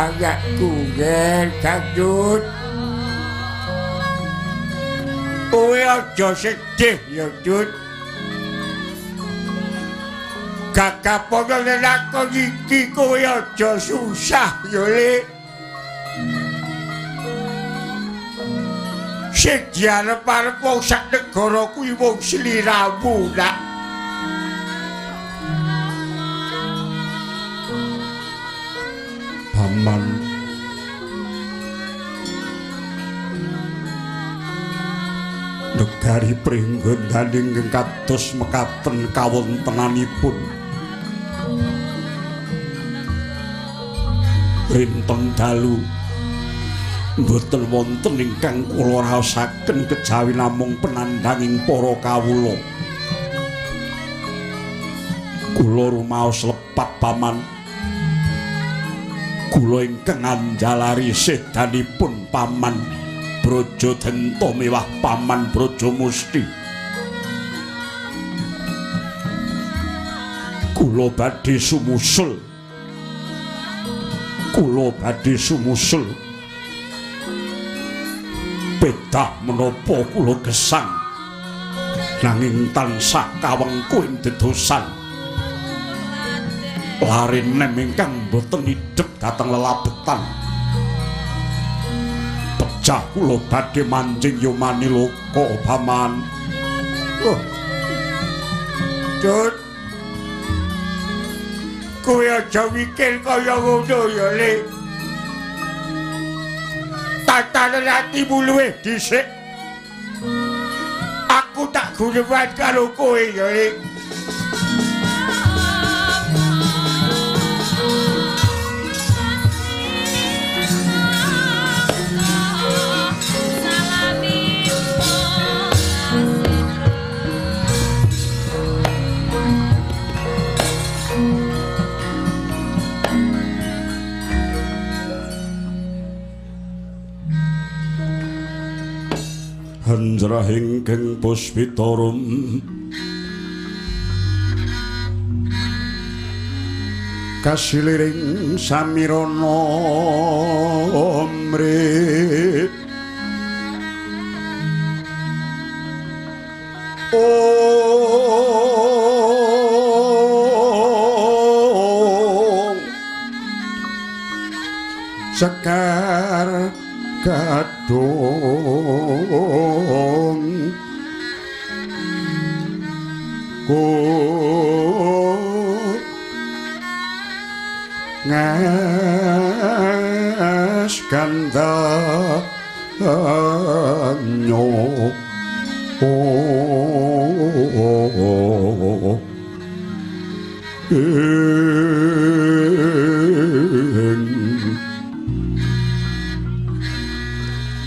Ayakku ger Dangdut. Kowe aja sedih ya, Dut. Gagapana lelakon iki kowe aja susah ya, Le. Sing diarep-arep wong sak negara kuwi wong sliramu, Nak. Paman, negari Pringgondani ingkang kados mekaten kawontenanipun. Rinten dalu mboten wonten ingkang kula raosaken kejawi namung penandhanging para kawula. Kula rumaos lepat, Paman. Kula ingkang anjalari sedanipun Paman Brajadenta miwah Paman Brajamusti. Kula badhe sumusul. Kula badhe sumusul. Pedah menapa kula gesang, nanging tansah kawengku ing dedosan. Lare nem ingkang boten idhep dhateng lelabetan. Pejah kula badhe manjing yomani loka, Paman. Oh. Dut. Kowe aja mikir kaya ngono ya, Le. Tatane atimu luwih dhisik. Aku tak guneman karo kowe ya, Le. Hanjrahing keng puspitarum kasiliring samirana mri. Om sekar gadung ku ngas kandanyo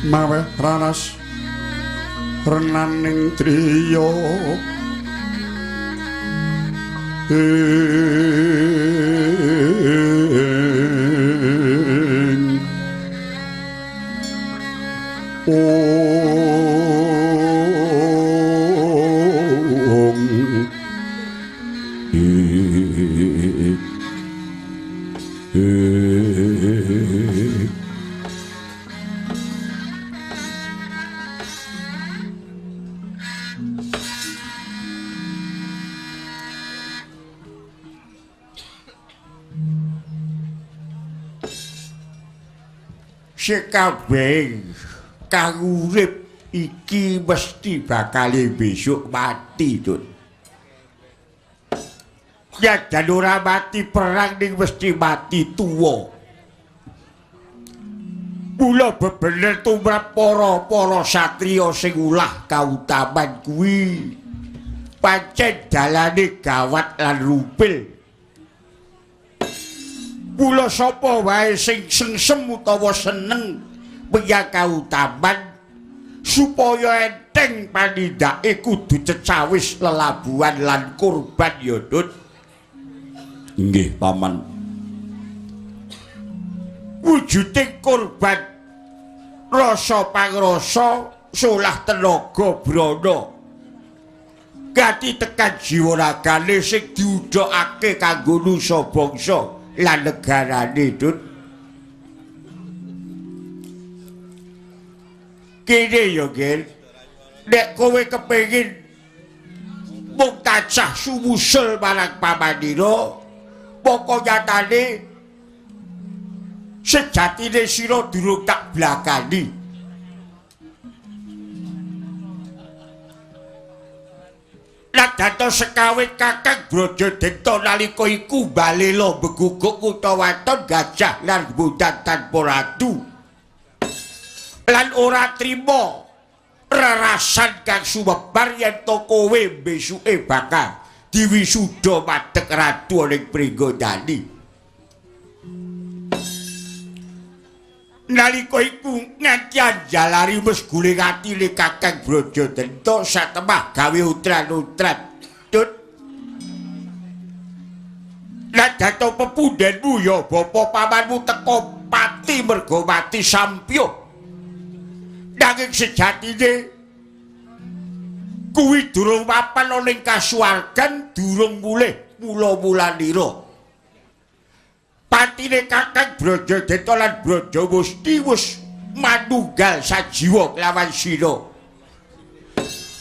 maweh raras renaning driya ing ong Sekabeh kang urip iki mesti bakal besok mati, Tut. Ya jan ora mati perang ning mesti mati tuwa. Mula bebener tumrap para-para satriya sing ulah kautaman kuwi pancen dalane gawat lan rupil. Mula sapa wae sing sengsem utawa seneng menyang kautaman supaya enteng panindake kudu cecawis lelabuhan lan kurban ya, Dut. Nggih, Paman. Wujuding kurban rasa pangrasa solah tenaga brana gati tekan jiwa ragane sing diudhokake kanggo nusa bangsa lan negarane, Dut. Kene ya, Gil. Nek kowe kepengin mung tansah sumusul marang pamanira, pokok nyatane sejatine sira durung tak blakani. Ladata sekawit Kakang Brajadenta nalika iku balela beguguk kutha waton gajah lan bondan tanpa ratu. Lan ora trima rerasan kang sumebar yen to kowe besuke bakal diwisuda madhek ratu ning Pringgondani. Nalika iku nganti anjalari wis guling atine Kakang Brajadenta satemah gawe utran-utran. Tut. Ladata pepundhenmu ya bapa pamanmu teka pati merga mati sampyuh. Nanging sejatine kuwi durung mapan ana ing kasuwargan, durung mulih mula-mulanira. Patine Kakang Brajadenta lan Brajamusti wis manunggal sajiwa kelawan sira.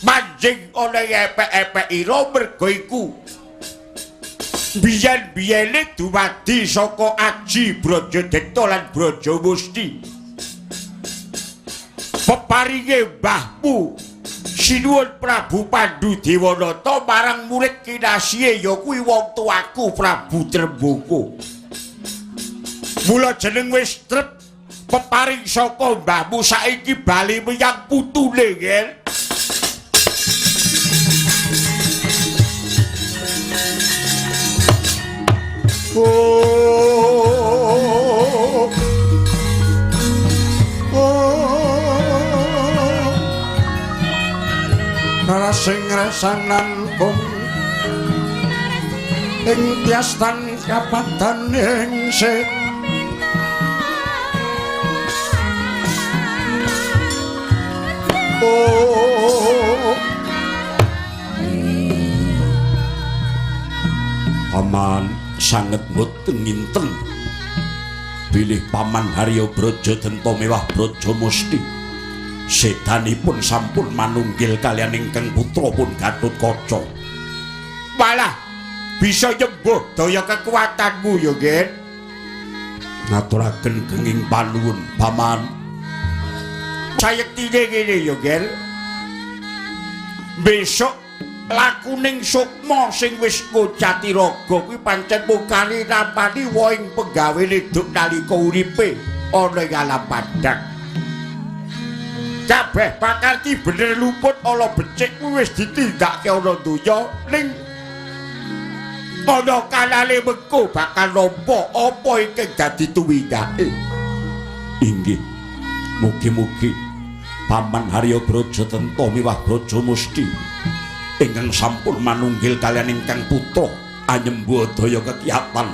Manjing ana epek-epek ira merga iku biyen-biyene dumadi saka aji Brajadenta lan Brajamusti. Peparinge mbahmu Sinuwun Prabu Pandu Dewanata marang murid kinasihe ya kuwi wong tuaku Prabu Tremboko. Mula jeneng wis trep peparing saka mbahmu saiki bali menyang putune, Gel. Oh, oh, sing resanan kung ing tiastan kapadan ing sing oh. Paman sanget mboten nginten bilih Paman Harya Brajadenta mewah Brajamusti sedanipun sampun manunggil kaliyan ingkang putra pun Gatotkaca. Malah bisa nyembuh daya kekuatanmu ya, Gen. Ngaturaken genging panuwun, Paman. Sayektine ngene ya, Gen. Besok lakuning sukma sing wis ngocati raga kuwi pancen mung kari nampani wohing penggawene duk nalika uripe ana ing alam padhang. Kabeh pakarti bener luput ala becik kuwi wis ditindakake ana donya ning ana kalale mengko bakal nampa apa ingkang dadi tuwindake. Inggih. Mugi-mugi Paman Harya Brajadenta miwah Brajamusti ingkang sampun manunggil kaliyan ingkang putra anyembuh daya kekiyatan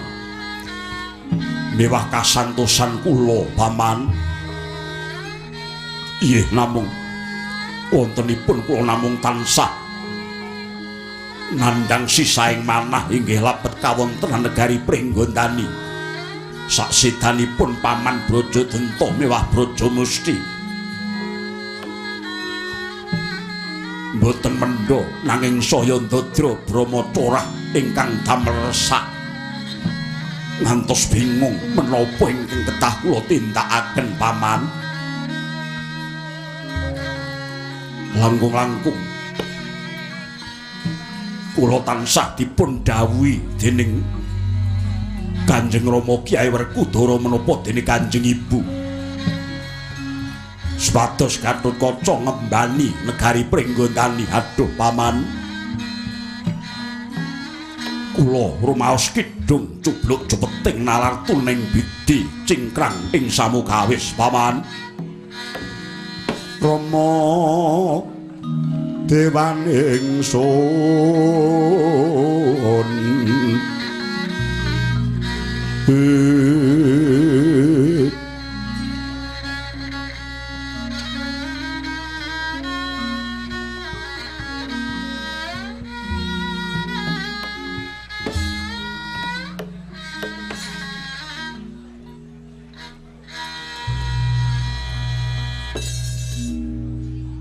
miwah kasantosan kula, Paman. Iyeh namung wontenipun kula namung tansah nandhang sisaing manah inggih labet kawontenan negari Pringgondani. Saksidanipun Paman Brajadenta miwah Brajamusti mboten mendha nanging saya ndadra brama corah ingkang damel resak ngantos bingung menapa ingkang kedah kula tindakaken, Paman. Langkung-langkung kula tansah dipun dhawuhi dening Kanjeng Rama Kyai Werkudara menapa dene Kanjeng Ibu supados Gatotkaca ngembani negari Pringgondani. Aduh, Paman, kula rumaos kidung cubluk cepeting nalar tuning bidi cingkrang ing samukawis, Paman. Rama dewan ingsun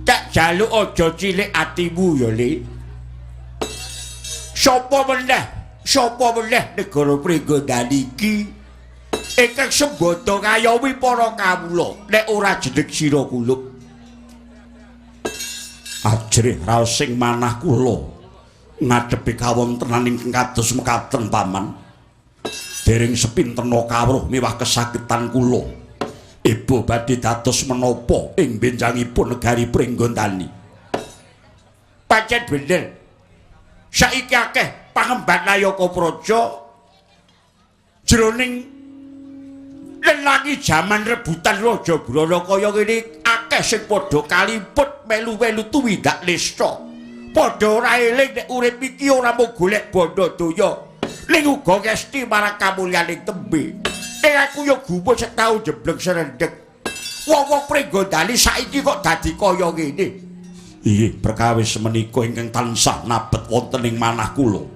Tak jaluk aja cilik atimu ya, Le. Sapa meneh? Sapa meneh negara Pringgondani iki ingkang sembada ngayomi para kawula nek ora jeneng sira kulup. Ajrih raos sing manah kula ngadepi kawontenan ingkang kados mekaten, Paman. Dereng sepintena kawruh miwah kesakitan kula. Ibu badhe dados menapa ing benjangipun negari Pringgondani. Pancen bener. Saiki akeh pangemban Nayaka Praja jroning lelangi jaman rebutan Raja Brana kaya ngene akeh sing padha kaliput melu-melu tumindak nista. Padha ora eling nek urip iki ora mung golek bandha donya, ning uga ngesti marang kamulyaning tembe. Ning aku ya gumun setahun jebleng serendhek. Wong-wong Pringgondani saiki kok dadi kaya ngene. Inggih, perkawis menika ingkang tansah nabet wonten ing manah kula.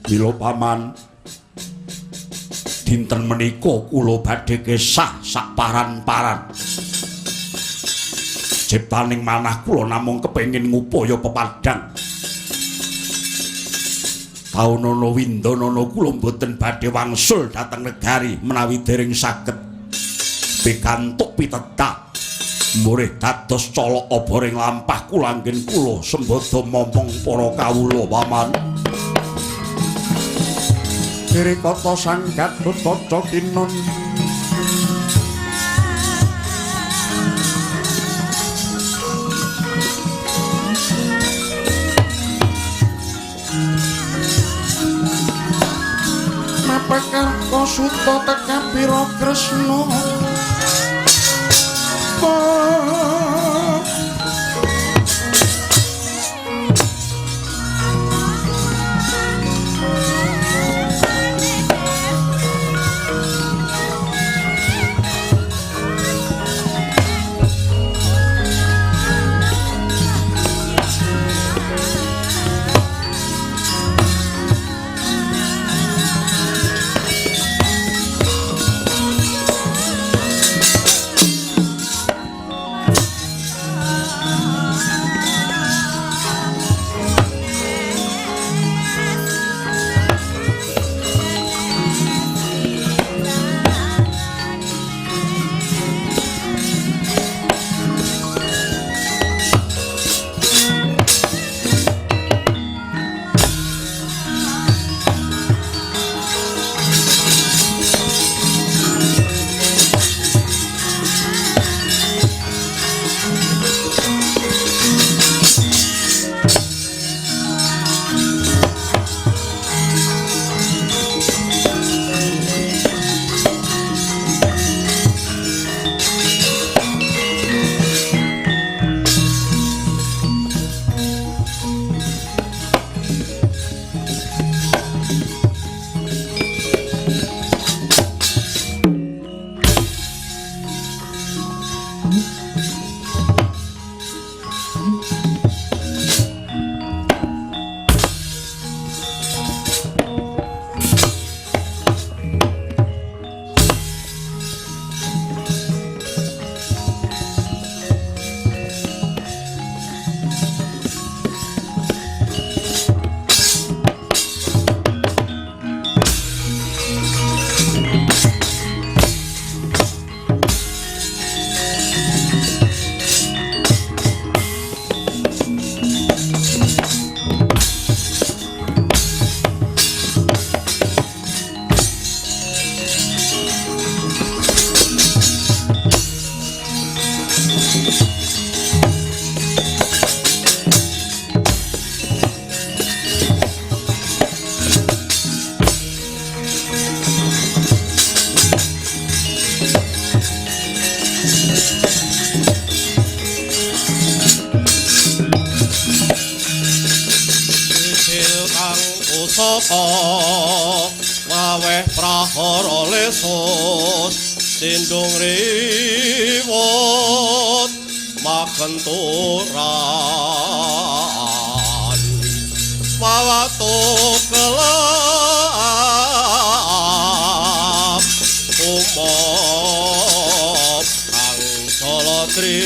Mila Paman, dinten menika kula badhe kesah saparan-paran. Ciptaning manah kula namung kepengin ngupaya pepadang. Taunana windanana kula mboten badhe wangsul dhateng negari menawi dereng saged pikantuk pitedah. Murih dados colok obor ing lampah kula anggen kula sembada momong para kawula, Paman. Kiri kata sang Gatotkaca kinon Mapakarta suta tekapira Kresna. Pusaka waweh prahara lesus sindung riwut makenturan wawatu kelap umop kang salatri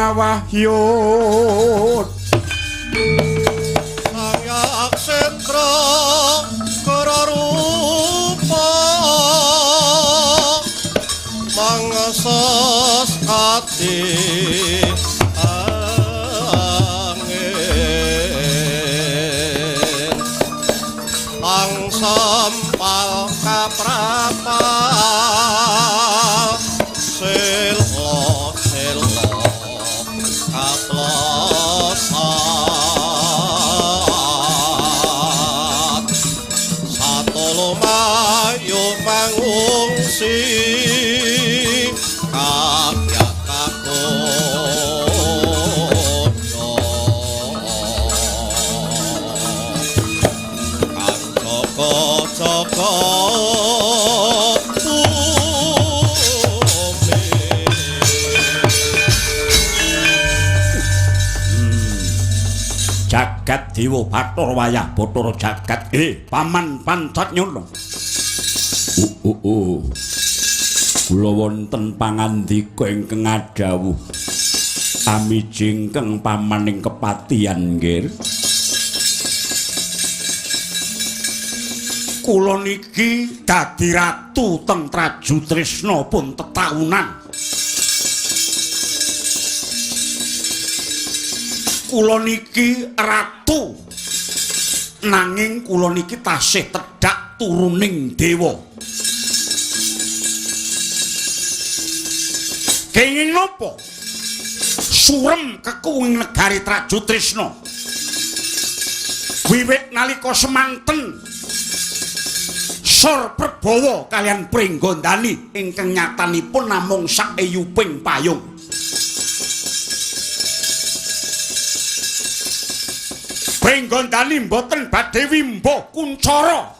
mawahyut. Sang Sendra kararupa mangasos ati angin langsempal kaprapal selo selo kaplosat satolo mayu mangungsi kakyat kakondo kang joko joko. Jagat Dewa Bathara wayah Bathara jagat. Paman Pancat Nyono. Kula wonten pangandika ingkang adhawuh amijingkeng paman ing kepatihan nggih. Kula niki dadi ratu teng Traju Tresna pun tetaunan. Kula niki ratu nanging kula niki tasih tedhak turuning dewa. Kenging napa? Surem kekuwing negari Traju Tresna. Wiwit nalika semanten Sor Prabawa kaliyan Pringgondani ingkang nyatanipun namung saeyuping payung. Pringgondani mboten badhe wimbo kuncara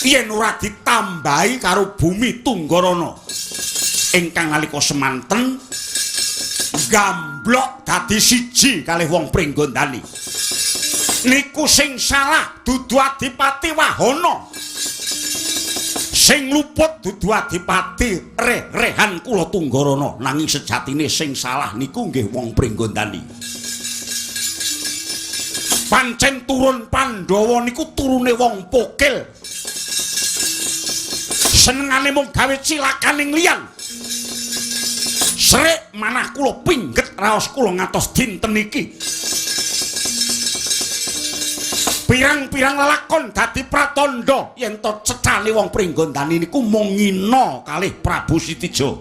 yen ora ditambahi karo bumi Tunggarana ingkang nalika semanten gamblok dadi siji kalih wong Pringgondani. Niku sing salah dudu Adipati Wahana, sing luput dudu Adipati Reh-rehan kula Tunggarana, nanging sejatine sing salah niku nggih wong Pringgondani. Pancen turun Pandhawa niku turune wong pokil. Senengane mung gawe cilakaning liyan. Srek manah kula pingget raos kula ngantos dinten iki. Pirang-pirang lelakon dadi pratandha yen to cecane wong Pringgondani niku mung ngina kalih Prabu Sitija.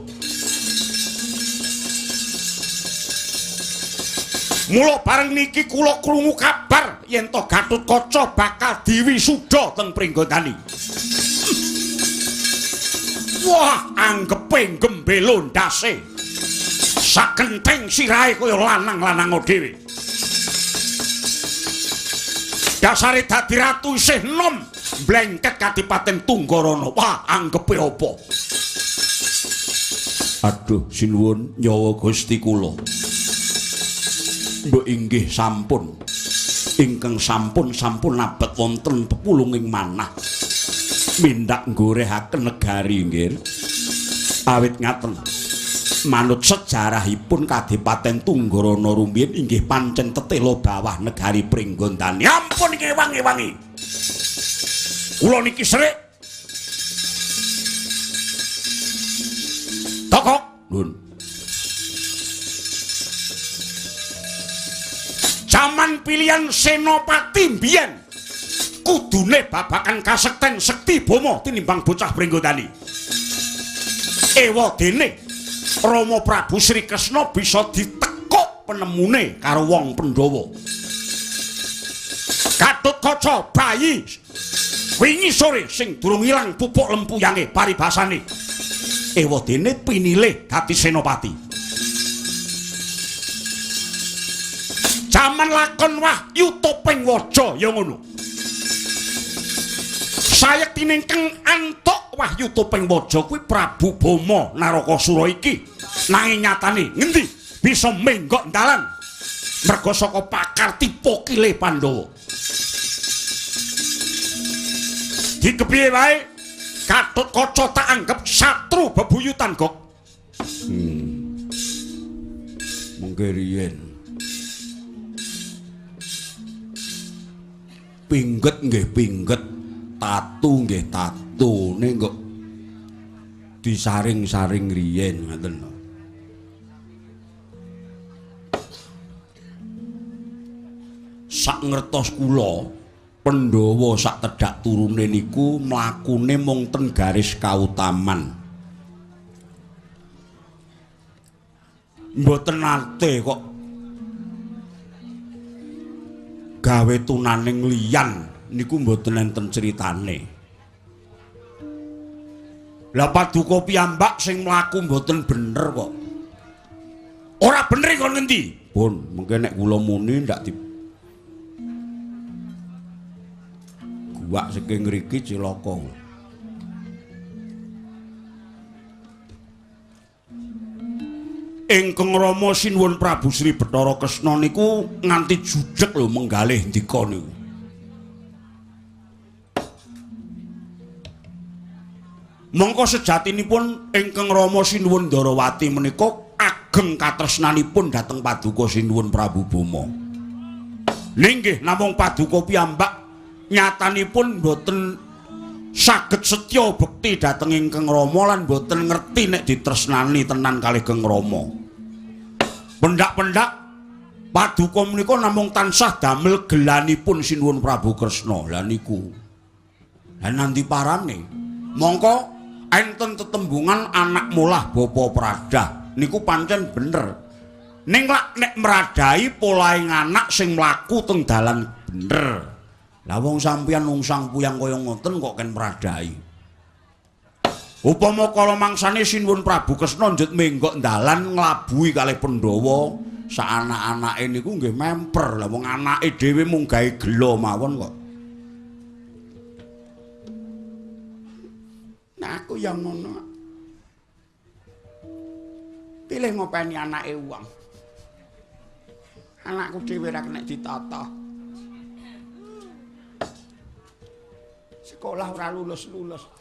Mula bareng niki kula krungu kabar yen to Gatotkaca bakal diwisuda teng Pringgondani. Wah, anggepe gembelo ndase. Sakentheng sirahe kaya lanang-lanang dhewe. Dasare dadi ratu isih nom, mblengket kadipaten Tunggarana. Wah, anggepe apa? Aduh, sinuwun nyawa Gusti kula. Mbok inggih sampun ingkang sampun abet wonten pepulunging manah mindak nggorehaken negari nggih. Awit ngaten manut sejarahipun Kadipaten Tunggarana rumiyin inggih pancen tetela bawah negari Pringgondani. Ampun ngewangi-wangi. Kula niki srik. Tokok nun. Jaman pilihan senopati mbiyen kudune babakan kasekten sekti boma tinimbang bocah Pringgondani. Ewa dene Rama Prabu Sri Kresna bisa ditekuk penemune karo wong Pandhawa. Gatotkaca bayi wingi sore sing durung ilang pupuk lempuyange paribasane. Ewa dene pinilih dadi senopati. Jaman lakon wahyu topeng waja ya ngono. Sayektine ingkang antuk wahyu topeng waja kuwi Prabu Bama Narakasura iki. Nanging nyatane ngendi bisa menggok dalan merga saka pakarti pokile Pandhawa. Dikepiye wae Gatotkaca tak anggap satru bebuyutan, Gok. Mengke riyen. Pingget nggih pingget, tatu nggih tatu, ning kok disaring-saring riyen ngoten lho. Sak ngertos kula, Pandhawa sak tedhak turune niku mlakune mung ten garis kautaman. Mboten nate kok gawe tunaning liyan niku mboten enten critane. Lah paduka piyambak sing mlaku mboten bener kok. Ora bener kon ngendi? Pun, mengke nek kula muni ndak di guwak saking ngriki cilaka. Ingkang Rama Sinuwun Prabu Sri Bathara Kresna niku nganti judhek lho menggalih ndika niku. Mongko sejatinipun ingkang Rama Sinuwun Ndarawati menika ageng katresnanipun dhateng Paduka Sinuwun Prabu Bama. Nggih namung paduka piyambak nyatanipun mboten saged setya bekti dhateng ingkang Rama lan mboten ngerti nek ditresnani tenan kalih Kang Rama. Pendak-pendak paduka menika namung tansah damel gelanipun Sinuwun Prabu Kresna. Lah niku. Lah nanti parane mongko enten tetembungan anak mulah bapa pradah niku pancen bener. Ning lak nek mradhahi polahe anak sing mlaku teng dalan bener. Lah wong sampeyan nungsang puyang kaya ngoten kok ken mradhahi. Upama kala mangsane Sinuwun Prabu Kresna njut menggok dalan nglabuhi kalih Pandhawa, sak anak-anake niku nggih memper. Lah wong anake dhewe mung gawe gela mawon kok. Nah aku yang ngono. Pilih ngopeni anake wong. Anakku dhewe ra kena ditata. Sekolah ora lulus-lulus.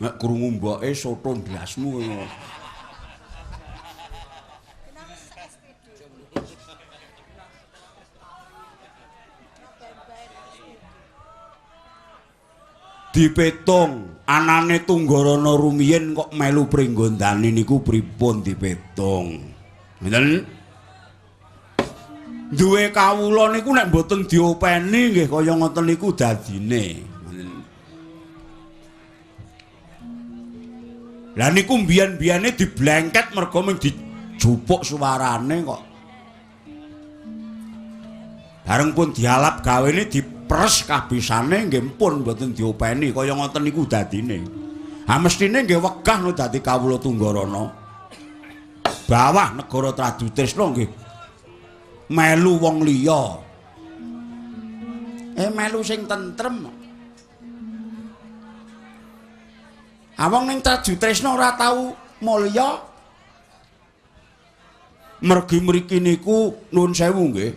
Nek krungu mboke soto ndasmu ngono. Dipetung anane Tunggarana rumiyin kok melu pringgondani niku pripun dipetung. Ngoten. Duwe kawula niku nek mboten diopeni nggih kaya ngoten niku dadine. Lah niku mbiyen-biyene diblengket merga mung dijupuk suarane kok. Bareng pun dialap gawene diperes kabisane nggih pun mboten diopeni kaya ngoten niku dadine. Ha mestine nggih wegah no dadi kawula Tunggarana. Bawah negara Trajutrisna nggih melu wong liya. Melu sing tentrem. Awong ning Trajutrisna ora tau mulya. Mergi mriki niku nuwun sewu nggih.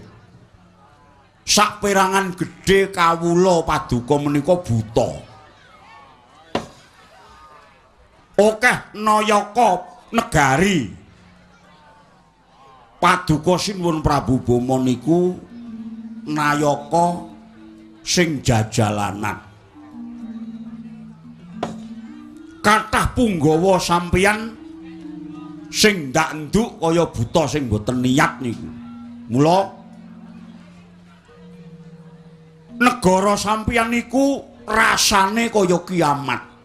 Sak perangan gedhe kawula paduka menika buta. Akeh nayaka negari. Paduka Sinuwun Prabu Bama niku nayaka sing jajalanan. Kathah punggawa sampeyan sing ndak nduk kaya buta sing mboten niat niku. Mula negara sampeyan niku rasane kaya kiamat.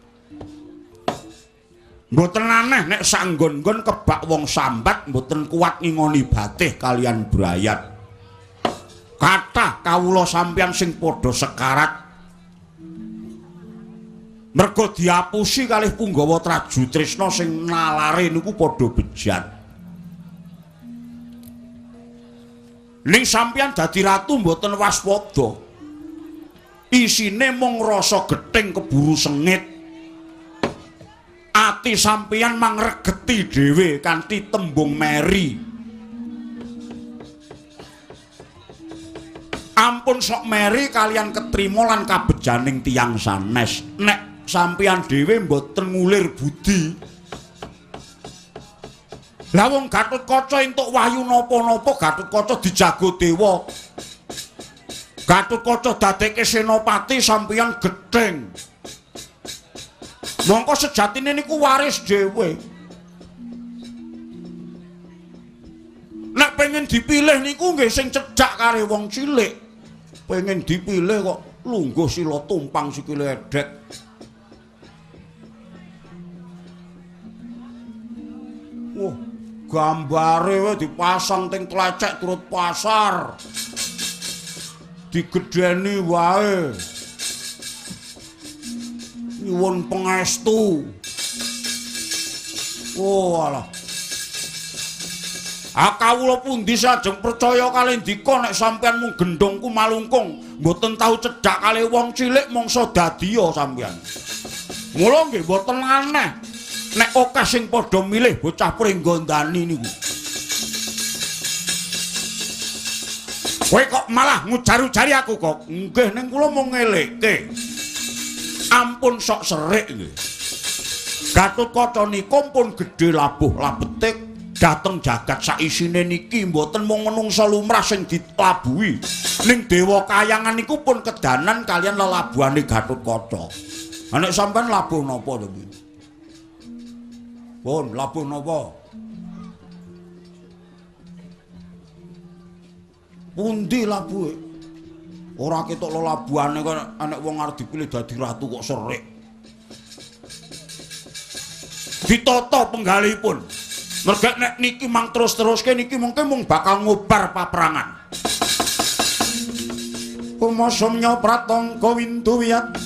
Mboten aneh nek sanggon-nggon kebak wong sambat mboten kuat ngingoni batih kalian brayat. Kathah kawula sampeyan sing padha sekarat. Merga diapusi kalih punggawa Trajutrisna sing nalare niku padha bejat. Ning sampeyan dadi ratu mboten waspada. Isine mung rasa gething keburu sengit. Ati sampeyan mangregeti dhewe kanthi tembung meri. Ampun sok meri kalian ketrima lan kabejaning tiyang sanes. Nek sampeyan dhewe mboten ngulir budi, Lah wong Gatotkaca entuk wahyu napa-napa, Gatotkaca dijago dewa. Gatotkaca dadekke senopati sampeyan gething. Mongko sejatine niku waris dhewe. Nek pengen dipilih niku nggih sing cedhak karo wong cilik. Pengen dipilih kok lungguh sila tumpang sikile edek. Wah, gambare wae dipasang teng tlecek turut pasar. Digedheni wae. Nyuwun pangestu. Oh alah. Ah kawula pundi sajeng percaya kalih ndika nek sampeyan mung gendhong kumalungkung, mboten tau cedhak kalih wong cilik mangsa dadiya sampeyan. Mula nggih mboten aneh nek akeh sing padha milih bocah Pringgondani niku. Kowe kok malah ngujar-ujari aku kok. Nggih ning kula mung ngelekke. Ampun sok serik nggih. Gatotkaca nika pun gedhe labuh labetik dhateng jagat saisine niki mboten mung menungsa lumrah sing dilabuhi. Ning dewa kayangan niku pun kedanan kalian lelabuhane Gatotkaca. Ha nek sampean labuh napa to kuwi? Pun labuh napa? Pundi labuhe? Ora ketok lelabuhane kok nek wong arep dipilih dadi ratu kok serik. Ditata penggalihipun. Merga nek niki mang terus-teruske niki mungkin mung bakal ngobar paperangan. Kumasomnya pratangka windu wiyat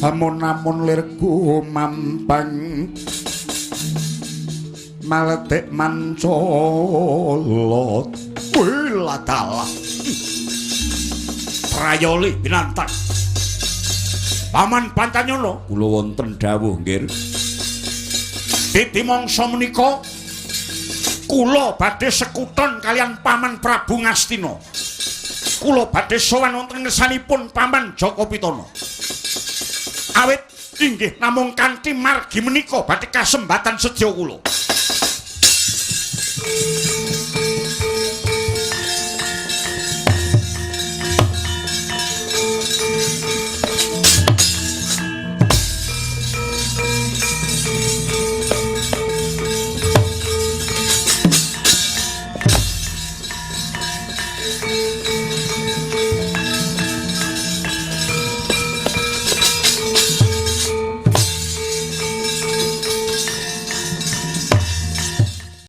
amun-amun lirku mampang maletik mancolot. Wiladalah prayoli binantang. Paman Pancanyono kula wonten dawuh nggih. Titi mangsa menika kula badhe sekuton kalian Paman Prabu Ngastina. Kula badhe sowan wonten ngersanipun Paman Jaka Pitana. Awit inggih namung kanthi margi menika badhe kasembatan sedya kula.